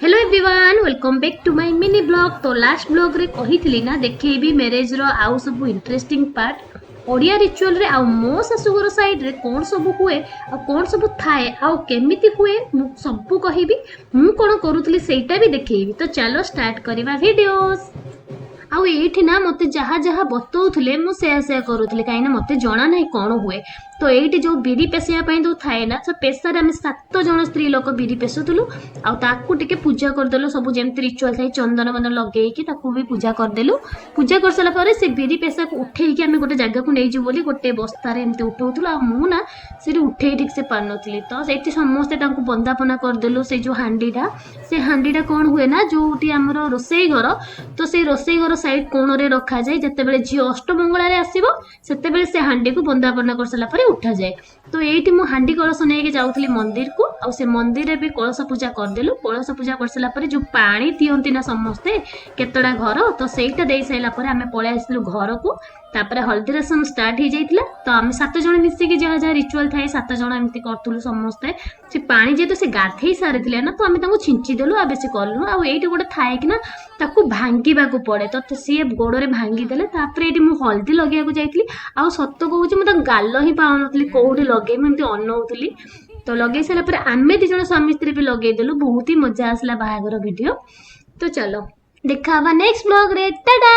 Hello everyone, welcome back to my mini vlog। ତ last ବ୍ଲଗ୍ରେ କହିଥିଲି ନା, ଦେଖେଇବି ମ୍ୟାରେଜ୍ର ଆଉ ସବୁ ଇଣ୍ଟରେଷ୍ଟିଂ ପାର୍ଟ, ଓଡ଼ିଆ ରିଚୁଆଲରେ ଆଉ ମୋ ଶାଶୁଘର ସାଇଡ଼୍ରେ କ'ଣ ସବୁ ହୁଏ ଆଉ କ'ଣ ସବୁ ଥାଏ ଆଉ କେମିତି ହୁଏ, ମୁଁ ସବୁ କହିବି। ମୁଁ କ'ଣ କରୁଥିଲି, ସେଇଟା ବି ଦେଖେଇବି। ତ ଚାଲ ଷ୍ଟାର୍ଟ କରିବା ଭିଡ଼ିଓସ୍। ଆଉ ଏଇଠି ନା ମୋତେ ଯାହା ଯାହା ବତଉଥିଲେ, ମୁଁ ସେୟା ସେୟା କରୁଥିଲି, କାହିଁକିନା ମୋତେ ଜଣା ନାହିଁ କ'ଣ ହୁଏ। ତ ଏଇଠି ଯେଉଁ ବିରି ପେଶିବା ପାଇଁ ଯେଉଁ ଥାଏ ନା, ସେ ପେଶାରେ ଆମେ 7 ଜଣ ସ୍ତ୍ରୀ ଲୋକ ବିରି ପେଶୁଥିଲୁ। ଆଉ ତାକୁ ଟିକେ ପୂଜା କରିଦେଲୁ, ସବୁ ଯେମିତି ରିଚୁଆଲ ଥାଏ, ଚନ୍ଦନ ବନ୍ଦନ ଲଗେଇକି ତାକୁ ବି ପୂଜା କରିଦେଲୁ। ପୂଜା କରିସାରିଲା ପରେ ସେ ବିରି ପେଶାକୁ ଉଠେଇକି ଆମେ ଗୋଟେ ଜାଗାକୁ ନେଇଯିବୁ ବୋଲି ଗୋଟେ ବସ୍ତାରେ ଏମିତି ଉଠଉଥିଲୁ। ଆଉ ମୁଁ ନା ସେଠି ଉଠେଇ ଠିକ୍ ସେ ପାରୁନଥିଲି। ତ ସେଇଠି ସମସ୍ତେ ତାଙ୍କୁ ବନ୍ଦାପନା କରିଦେଲୁ। ସେଇ ଯେଉଁ ହାଣ୍ଡିଟା, ସେ ହାଣ୍ଡିଟା କ'ଣ ହୁଏ ନା, ଯୋଉଠି ଆମର ରୋଷେଇ ଘର, ତ ସେଇ ରୋଷେଇ ଘର ସାଇଡ୍ କୋଣରେ ରଖାଯାଏ। ଯେତେବେଳେ ଝିଅ ଅଷ୍ଟମଙ୍ଗଳାରେ ଆସିବ, ସେତେବେଳେ ସେ ହାଣ୍ଡିକୁ ବନ୍ଦାପନା କରିସାରିଲା ପରେ ଉଠାଯାଏ। ତ ଏଇଠି ମୁଁ ହାଣ୍ଡି କଳସ ନେଇକି ଯାଉଥିଲି ମନ୍ଦିରକୁ। ଆଉ ସେ ମନ୍ଦିରରେ ବି କଳସ ପୂଜା କରିଦେଲୁ। କଳସ ପୂଜା କରିସାରିଲା ପରେ ଯୋଉ ପାଣି ଦିଅନ୍ତି ନା ସମସ୍ତେ କେତେଟା ଘର, ତ ସେଇଟା ଦେଇ ସାରିଲା ପରେ ଆମେ ପଳେଇ ଆସିଲୁ ଘରକୁ। ତାପରେ ହଳଦୀ ରସମ ଷ୍ଟାର୍ଟ ହେଇଯାଇଥିଲା। ତ ଆମେ 7 ଜଣ ମିଶିକି ଯାହା ଯାହା ରିଚୁଆଲ ଥାଏ, 7 ଜଣ ଏମିତି କରୁଥିଲୁ ସମସ୍ତେ। ସେ ପାଣି ଯେହେତୁ ସେ ଗାଧେଇ ସାରିଥିଲେ ନା, ତ ଆମେ ତାଙ୍କୁ ଛିଞ୍ଚି ଦେଲୁ, ଆଉ ବେଶୀ କଲୁନୁ। ଆଉ ଏଇଠି ଗୋଟେ ଥାଏ କି ନା, ତାକୁ ଭାଙ୍ଗିବାକୁ ପଡ଼େ, ତ ସିଏ ଗୋଡ଼ରେ ଭାଙ୍ଗିଦେଲେ। ତାପରେ ଏଇଠି ମୁଁ ହଳଦୀ ଲଗେଇବାକୁ ଯାଇଥିଲି। ଆଉ ସତ କହୁଛି, ମୁଁ ତାଙ୍କ ଗାଲ ହିଁ ପାଉନଥିଲି, କୋଉଠି ଲଗେଇବି, ମୁଁ ଏମିତି ଅନଉଥିଲି। ତ ଲଗେଇ ସାରିଲା ପରେ ଆମେ 2 ଜଣ ସ୍ୱାମୀ ସ୍ତ୍ରୀ ବି ଲଗେଇଦେଲୁ। ବହୁତ ହି ମଜା ଆସିଲା ବାହାଘର ଭିଡ଼ିଓ। ତ ଚାଲ ଦେଖା ହବା ନେକ୍ସଟ ବ୍ଲଗରେ। ଟାଟା।